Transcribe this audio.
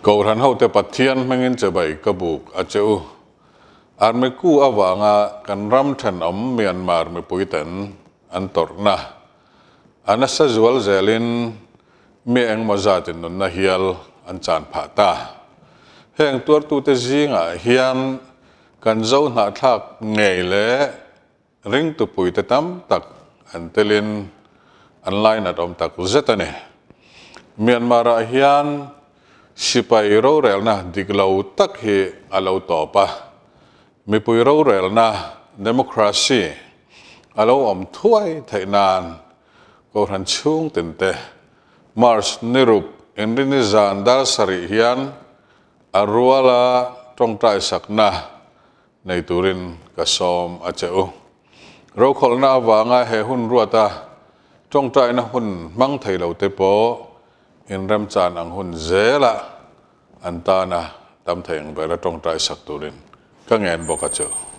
Kohhran hote Pathian hmingin chibai ka buk a che u. Army coup avanga kan ram thenawm Myanmar mipuiten an tawrhna a nasa zual zelin mi engmaw zatin nunna hial an chan phah ta. Heng tuartute zingah hian kan zo hnahthlak ngei leh ringtupuite tam tak an telin an lainat awm tak zet a ni. Myanmar-ah hian sipai rorelna dik lo tak hi a lo tawp a, mipui rorelna, democracy, a lo awm thuai theih nan Kohhran chhung tinte March ni rup inrini zan dar sarih hian a ruala tawngtai sakna nei turin ka sawm a che u. Rokhawlhna avanga he hun ruata tawngtaina hun hmang thei lo te pawh inremchan ang hun zelah an tana tam thei ang bera tawngtai sak turin ka ngen bawk a che u.